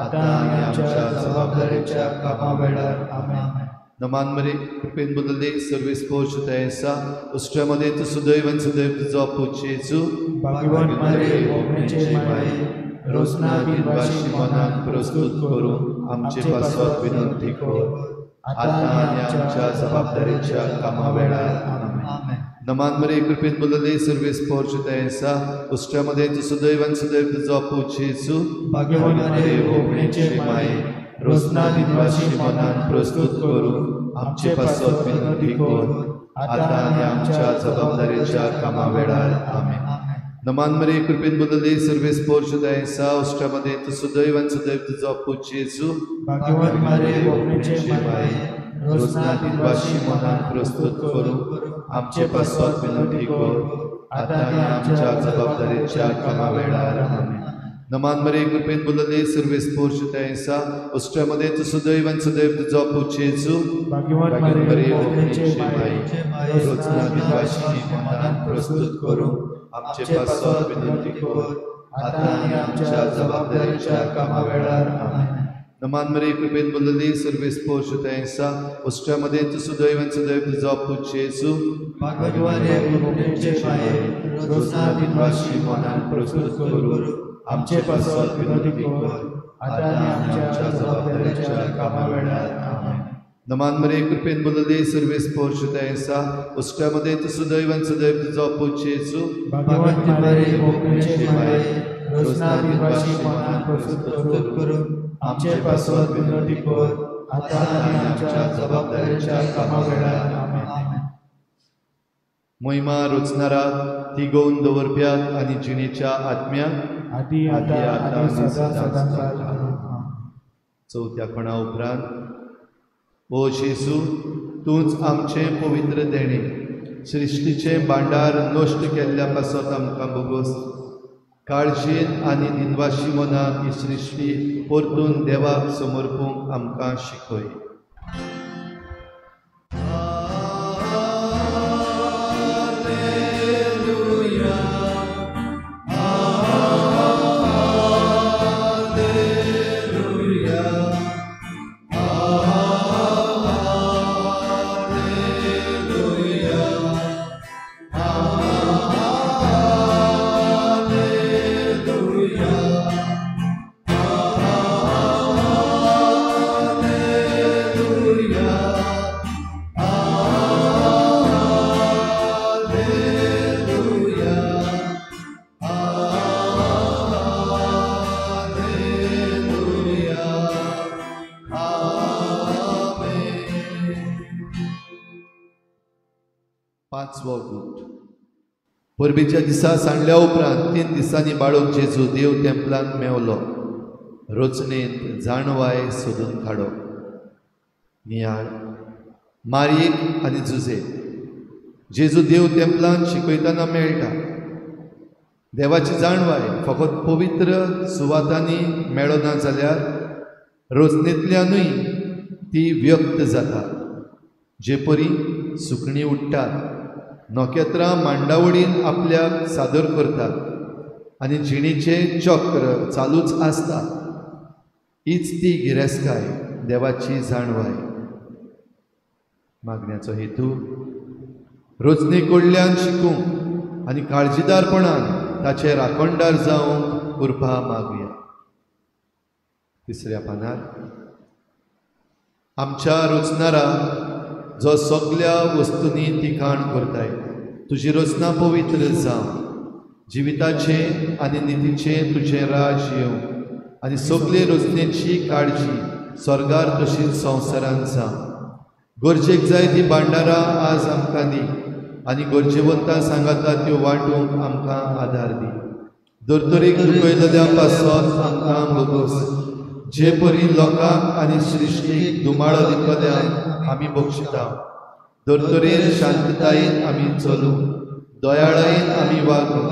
आतां आनी आमच्या जबाबदारेच्या कामा वेळार. आमेन. नमान मरे कृपेन बोलले सर्वेस्पोर्च दयेसा उष्ट्यामध्ये तूं सुदैव आनी सदैव तुजो पूत जेजू भाग्यवान मारे भोगण्याचे माये रोजना दिनवाशी मनान प्रस्तुत करून आमचे पासत विनंती कर आतां आनी आमच्या जबाबदारीच्या कामा वेळार. आमेन. नमान मरे कृपेन बोलले सर्वेस्पोर्च दयेसा उष्ट्यामध्ये तूं सुदैव आनी सदैव तुजो पूत जेजू भाग्यवान मारे भोगण्याचे माये रोजना दिनवाशी मनान प्रस्तुत करून आमचे पासत विनंती कर आतां आनी आमच्या जबाबदारीच्या कामा वेळार. आमेन. नमान मरे कृपेन बोलले सर्वेस्पोर्च दयेसा उष्ट्यामध्ये तूं सुदैव आनी सदैव तुजो पूत जेजू भाग्यवान मारे भोगण्याचे माये रोजना दिनवाशी मनान प्रस्तुत करून आमचे पासत विनंती कर आतां आनी आमच्या जबाबदारीच्या कामा वेळार. आमेन. नमान मरे कृपेन बोलले सर्वेस्पोर्च दयेसा उष्ट्यामध्ये तूं सुदैव आनी सदैव तुजो पूत जेजू भाग्यवान मारे भोगण्याचे माये रोजना दिनवाशी मनान प्रस्तुत करून आमचे पासत विनंती कर आतां आनी आमच्या जबाबदारीच्या कामा वेळार. आमेन. नमान मरे कृपेन बोलले सर्वेस्पोर्च दयेसा उष्ट्यामध्ये तूं सुदैव आनी सदैव तुजो पूत जेजू भाग्यवान भोगण्याचे माये रोजना दिनवाशी मनान प्रस्तुत करून आमचे पासत विनंती कर आतां आनी आमच्या जबाबदारीच्या कामा वेळार. आमेन. नमान मरे कृपेन बोलले सर्वेस्पोर्च दयेसा उष्ट्यामध्ये तूं सुदैव आनी सदैव तुजो पूत जेजू भाग्यवान मारे भोगण्याचे माये रोजना दिनवाशी मनान प्रस्तुत करून आमचे पासत विनंती कर आतां आनी आमच्या जबाबदारीच्या कामा वेळार. आमेन. मोहिमा रोचणाराक तिगोवन दवरप्याक आनी जिणेच्या आत्म्याक आदी आतां आनी सदां सदांकाळ. चवथ्या खणा उपरांत ओ जेजू तूंच आमचें पवित्र देणें सृश्टीचें भांडार नश्ट केल्ल्या पासत आमकां भोगोस. काळजेन आनी दिनवाशी मनान ही सृश्टी परतून देवाक समर्पूंक आमकां शिकय. पांचवो गूट. परबेच्या दिसा सांडल्या उपरांत 3 दिसांनी बाळक जेजू देव तेंपलांत मेवलो. रचनेंत जाणवाय सोदून काडो. नियाळ मारयेक आनी जुजे. जेजू देव तेंपलांत शिकयतना मेळटा. देवाची जाणवाय फकत पवित्र सुवातांनी मेळना जाल्यार रचनेंतल्यानूय ती व्यक्त जाता. जे परी सुकणीं उडटात, नखेत्रां मांडावळीन आपल्याक सादर करतात आनी जिणेचें चक्र चालूच आसता. हीच ती गिरेस्तकाय, देवाची जाणवाय. मागण्याचो हेतू रचने कडल्यान शिकूंक आनी काळजीदारपणान ताचे राखणदार जावंक कृपा मागुया. तिसऱ्या पानार आमच्या रचणारा जो सगल्या वस्तूंनी तिखाण करताय, तुजी रचना पवित्र जावं, जिविताचें आनी नितीचें तुजें राज येवं आनी सगले रचनेची काळजी स्वर्गार तशीच संवसारांत जावं. गरजेक जाय ती भांडारां आज आमकां दी आनी गरजेवंतां सांगाता त्यो वांटूंक आमकां आदार दी. धर्तरेक दुखयलेल्या पासत आमकां भोगोस. जे परी लोकांक आनी सृश्टीक दुमाळो दितल्यांक आमी बक्षिता. धर्तरेर शांततायेन आमी चलूं, दयाळायेन आमी वागूं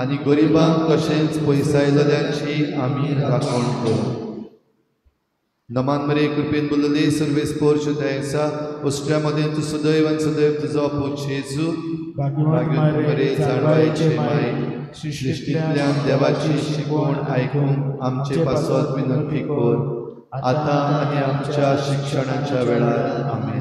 आनी गरिबांक तशेंच पयसायलेल्यांची आमी राखण करूं. नमान मरे कृपेन बोलले सर्वेस्पोर्च दयेसा उष्ट्यामध्ये तूं सदैव आनी सदैव तुजो पूत जेजू भाग्यवान मरे जाणवायेचे माये सृश्टींतल्यान देवाची शिकवण आयकूंक आमचे पासत विनंती कर आतां आनी आमच्या शिक्षणाच्या वेळार. आमेन.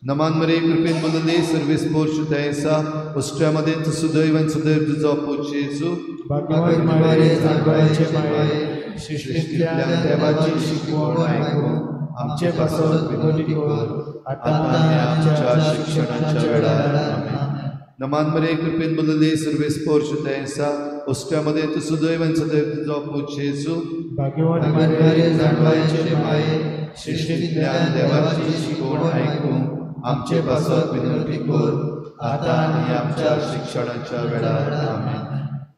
नमान मरे कृपेन बोलले सर्वेस पोर्श तैसा उष्ट्यामध्ये तू सुदैव आणि सुदैव तुझो पूत जेजू। भाग्यवंत मरिये जाणवायेचे माये सृष्टींतल्या देवाची शिकवण आयकून आमचे पासत विनोदी कर आता आनी आमच्या शिक्षणाच्या वेळार। आमेन। नमान मरे कृपेन बोलले सर्वेस पोर्श तैसा उष्ट्यामध्ये तू सुदैव आणि सदैव तुझो पूत जेजू। भाग्यवंत मरिये जाणवायेचे माये सृष्टींतल्या देवाची शिकवण आयकून आमचे पासत विनंती कर आता आनी आमच्या शिक्षणाच्या वेळार। आमेन।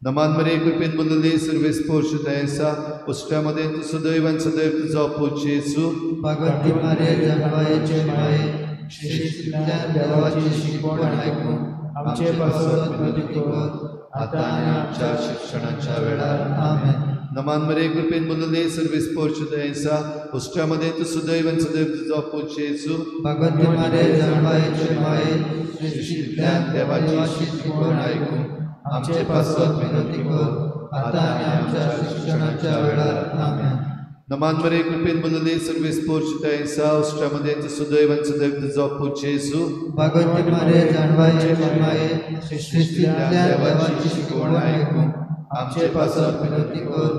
नमान मरे कृपेन बोलले सर्वेस पोर्श तैसा उष्ट्यामध्ये तू सुदैव आणि सदैव तुझो पूत जेजू। भाग्यवंत मरिये जाणवायेचे माये सृष्टींतल्या देवाची शिकवण आयकून आमचे पासत विनंती कर आता आनी आमच्या शिक्षणाच्या वेळार। आमेन। नमान मरे कृपेन बोलले सर्वेस पोर्श तैसा उष्ट्यामध्ये तू सुदैव आणि सदैव तुझो पूत जेजू। भाग्यवंत मरिये जाणवायेचे माये सृष्टींतल्या देवाची शिकवण आयकून आमचे पासत विनंती कर आता आनी आमच्या शिक्षणाच्या वेळार। आमेन। नमान मरे कृपेन बोलले सर्वेस पोर्श तैसा उष्ट्यामध्ये तू सुदैव आणि सदैव तुझो पूत जेजू। भाग्यवंत मरिये जाणवायेचे माये सृष्टींतल्या देवाची शिकवण आयकून आमचे पासत विनंती कर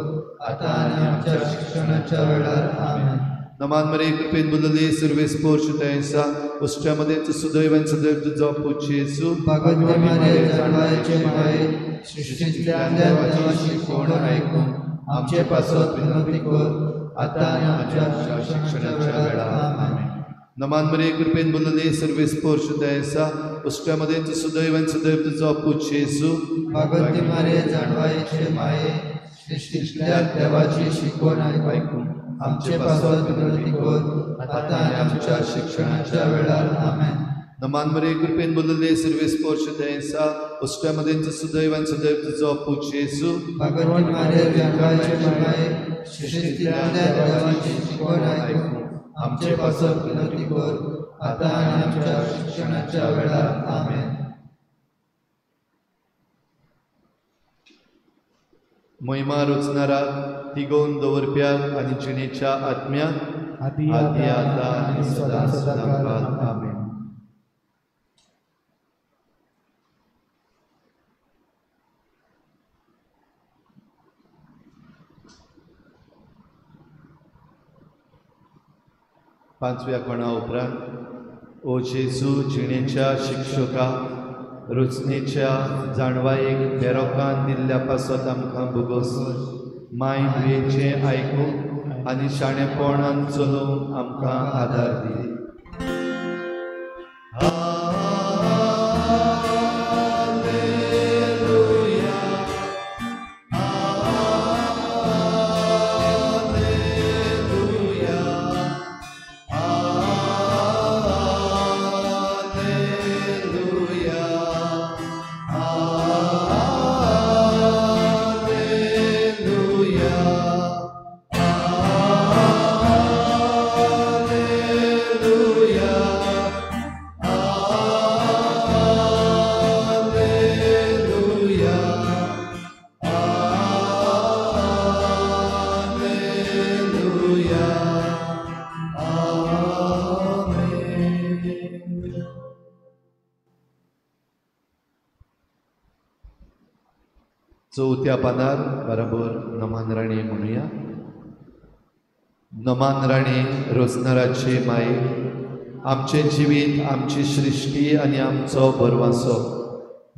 आता आनी आमच्या शिक्षणाच्या वेळार। आमेन। नमान मरे कृपेन बोलले सर्वेस पोर्श तैसा उष्ट्यामध्ये तू सुदैव आणि सदैव तुझो पूत जेजू। भाग्यवंत मरिये जाणवायेचे माये सृष्टींतल्या देवाची शिकवण आयकून आमचे पासत विनंती कर आता आनी आमच्या शिक्षणाच्या वेळार। आमेन। नमान मरे कृपेन बोलले सर्वेस पोर्श तैसा उष्ट्यामध्ये तू सुदैव आणि सदैव तुझो पूत जेजू। भाग्यवंत मरिये जाणवायेचे माये सृष्टींतल्या देवाची शिकवण आयकून आमचे पासत विनंती कर आता आनी आमच्या शिक्षणाच्या वेळार। आमेन। नमान मरे कृपेन बोलले सर्वेस पोर्श तैसा उष्ट्यामध्ये तू सुदैव आणि सदैव तुझो पूत जेजू। भाग्यवंत मरिये जाणवायेचे माये सृष्टींतल्या देवाची शिकवण आयकून आमचे पासत विनंती कर आता आनी आमच्या शिक्षणाच्या वेळार। आमेन। महिमा रचणाराक तिगोवन दवरप्याक आनी जिणेच्या आत्म्याक आदी आतां आनी सदां सदां। आमेन। पांचव्या कोणा उपरांत ओ जेजू जिणेच्या शिक्षका रचनेच्या जाणवायेक बेरोकान दिल्ल्या पासत आमकां भोगोस माय भुंयेचें आयकूंक आनी शाणेपणान चलोवंक आमकां आदार दी। चवथ्या पानार बराबर नमान राणे म्हणुया। नमान राणे रचणाराचे माये आमचें जिवीत आमची सृश्टी आनी आमचो भरवासो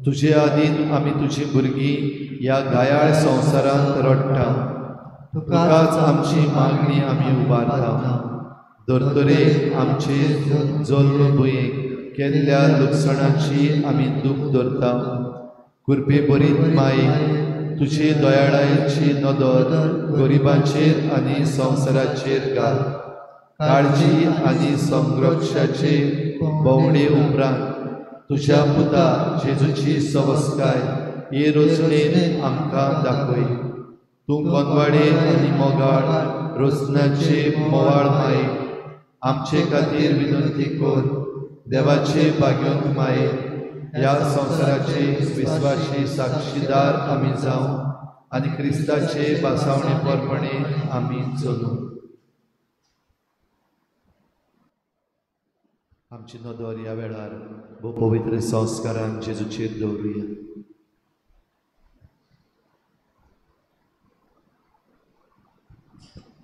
तुजे आदीन आमी तुजी भुरगीं ह्या गायाळ संवसारांत रडटा तुकाच आमची मागणी आमी उबारता। धर्तरेक आमचे जल्मभुंयेक केल्ल्या लुकसाणाची आमी दूख धरता। कृपे बरीत माये तुजे दयाळायेची नदर गरिबांचेर आनी संवसाराचेर घाल। काळजी आनी संरक्षाचे भोंवडे उपरांत तुज्या पुता जेजूची सवस्काय हे रचनेन आमकां दाखय। तूं कोनवाडे आनी मोगाळ रचनाचे मोवाळ माये आमचे खातीर विनंती कर। देवाचे भाग्यवंत माये ह्या संवसाराचे विस्वाशी साक्षीदार आमी जावं आनी क्रिस्ताचे भासावणे प्रमाणे आमी चलूं। आमची नदर ह्या वेळार भोव पवित्र संस्कारान जेजूचेर दवरुया.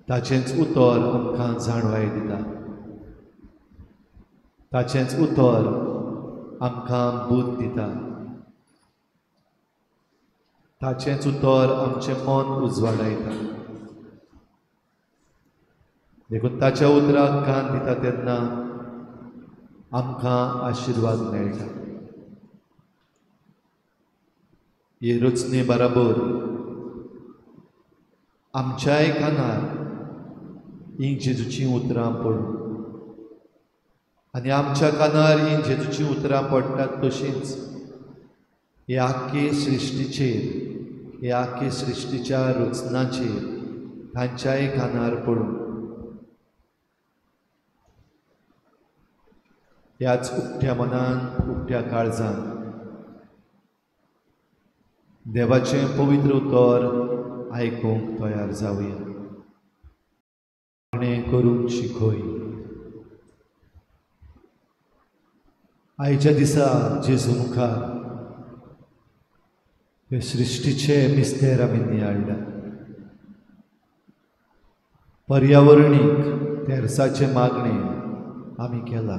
ताचेंच उतर आमकां जाणवाय दिता, ताचेंच उतर आमकां बूद दिता, ताचेंच उतर आमचें मन उजवाडायता. देखून ताच्या उतराक कान दिता तेन्ना आमकां आशिर्वाद मेळटा. हे रचने बराबर आमच्याय कानार हीं जेजूचीं उतरां पडूं आनी आमच्या कानार हीं जेजूचीं उतरां पडटात तशींच हे आख्खे सृश्टीचेर, हे आख्खे सृश्टीच्या रचनाचेर तांच्याय कानार पडूं. ह्याच उकत्या मनान, उकत्या काळजान देवाचें पवित्र उतर आयकूंक तयार जावया. मागणें करूंक शिकय. आयच्या दिसा जेजू मुखार हे सृश्टीचे मिस्तेर आमी नियाळ्ळा. पर्यावरणीक तेरसाचें मागणें आमी केलां.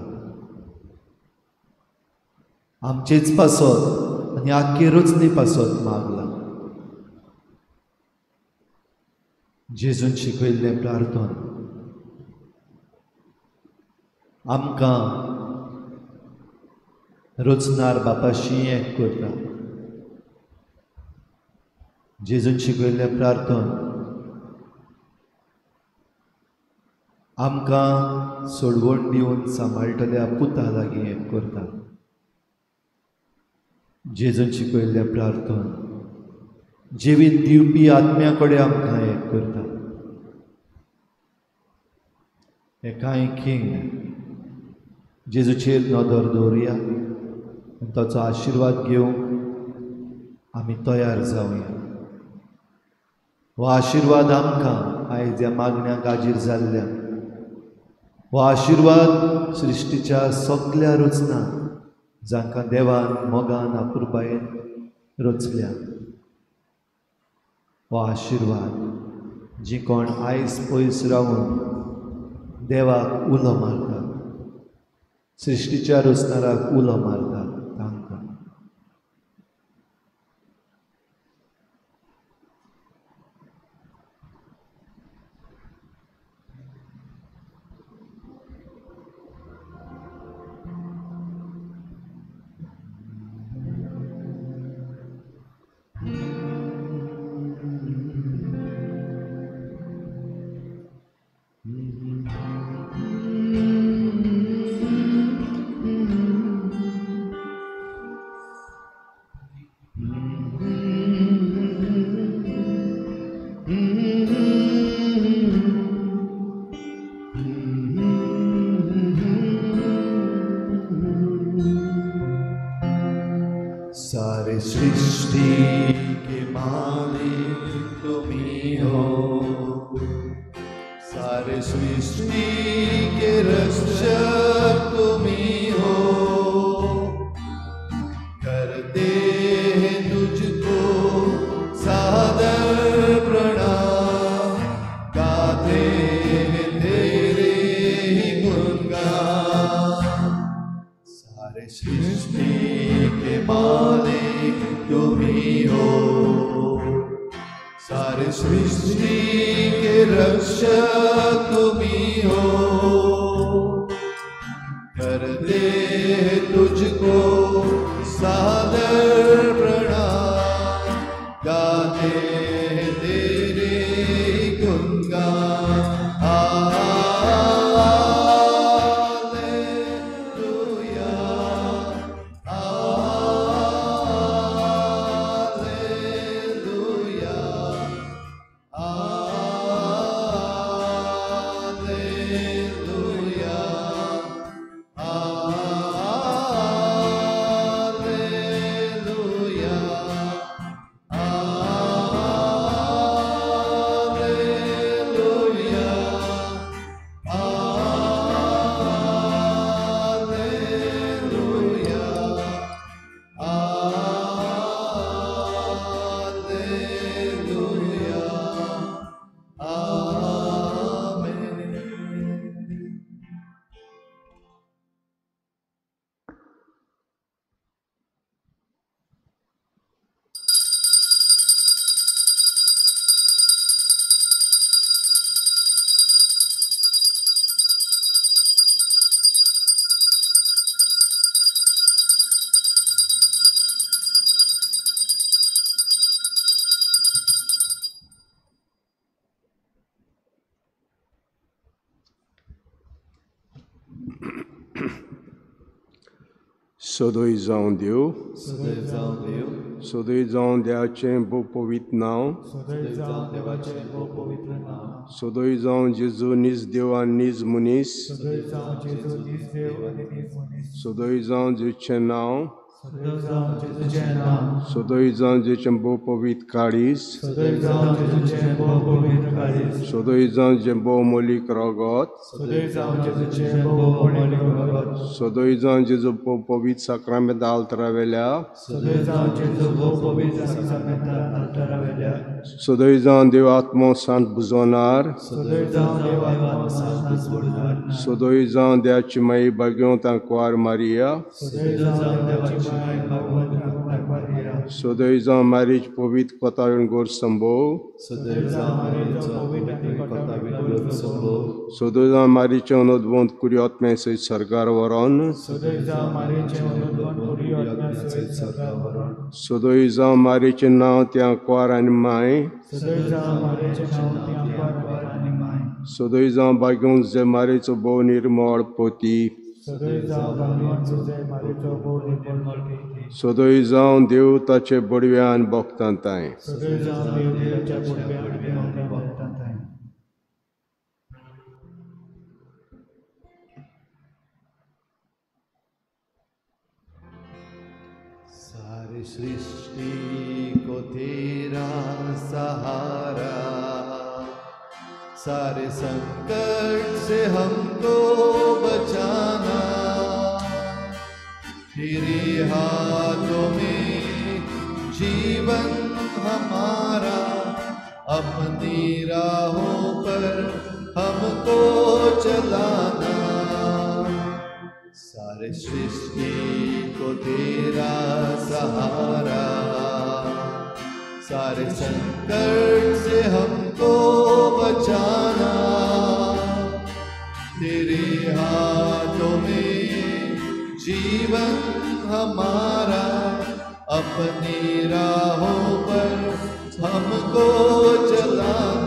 आमचेच पासत आनी आख्खे रचने पासत मागलां. जेजून शिकयल्लें प्रार्थन आमकां रचणार बापाशी एक करता. जेजून शिकयल्लें प्रार्थन आमकां सोडवण दिवन सांबाळटल्या पुता लागीं एक करता. जेजून शिकयल्लें प्रार्थन जिवीत दिवपी आत्म्या कडेन आमकां एक करता. हे कांय खीण जेजूचेर नदर दवरुया आनी ताचो आशिर्वाद घेवंक आमी तयार जावया. हो आशिर्वाद आमकां आयज ह्या मागण्यांक हाजीर जाल्ल्या, हो आशिर्वाद सृश्टीच्या सगल्या रचनांक जांकां देवान मोगान अपुरबायेन रचल्या, हो आशिर्वाद जी कोण आयज पयस रावन देवाक उलो मारता, सृश्टीच्या रचणाराक उलो मारता तांकां. सारे सृष्टि के मालिक तुम ही हो, सारे सृष्टि के रक्षक तुम ही हो। करते हैं तुझको सादर प्रणाम, गाते हैं तेरे ही गुणगान। सारे सृष्टि के मालिक तुम ही हो, सारे सृष्टि के रक्षक तुम ही हो। करते हैं तुझको सादर प्रणाम, गाते हैं तेरे गुणगान। Hallelujah, hallelujah, hallelujah, hallelujah. सदय जावं देव, सदय जावं देव, सदय जावं देवाचें भोव पवित्र नांव, सदय जावं देवाचें भोव पवित्र नांव, सदय जावं जेजू नीज देव आनी नीज मनीस, सदय जावं जेजू नीज देव आनी नीज मनीस, सदय जावं जेजूचें नांव, सदय जावं जेजूचें नांव, सदय जावं जेजूचें भोव पवित्र काळीज, सदय जावं जेजूचें भोव पवित्र काळीज, सदय जावं जें भोव मोलीक रगत, सदय जावं जेजूचें भोव मोलीक रगत, सदय जावं जेजू भोव पवित्र साक्रामेंत आल्तरावेल्या, सदय जावं जेजू भोव पवित्र साक्रामेंत आल्तरावेल्या, सदय जावं देव आत्मो सांत बुजोनार, सदय जावं देव आत्मो सांत बुजोनार, सदय जावं देवाची माई भाग्यवंत कुंवार मारिया, सदय जावं देवाची माई भाग्यवंत कुंवार मारिया, सदय जावं मारीच पवित्र कोतावीण गोर संभव, सदय जावं मारीचो पवित्र कोतावीण गोर संभव, सदय जावं मारीचें अनुद्वंत कुरी आत्म्या सयत सर्गार व्हरोन, सदय जावं मारीचें अनुद्वंत कुरी आत्म्या सयत सर्गार व्हरोन, सदय जावं मारीचें नांव त्या कुंवार आनी माय, सदय जावं मारीचें नांव त्या कुंवार आनी माय, सदय जावं भाग्यवंत जे मारीचो भोव निर्मळ पोती, सदय जावं भाग्यवंत जे मारीचो भोव निर्मळ पोती, सदय जावं देव ताचे बडव्यान भोगतांताय, सदय जावं देव ताच्या बडव्यान भोगतांताय. सारी सृष्टि को तेरा सहारा, सारे संकट से हमको बचाना, तेरे हाथों में जीवन हमारा, अपनी राहों पर हमको चलाना। सारे सृष्टि को तेरा सहारा, सारे संकट से हमको बचाना, तेरे हाथों में जीवन हमारा, अपनी राहों पर हमको चलाना।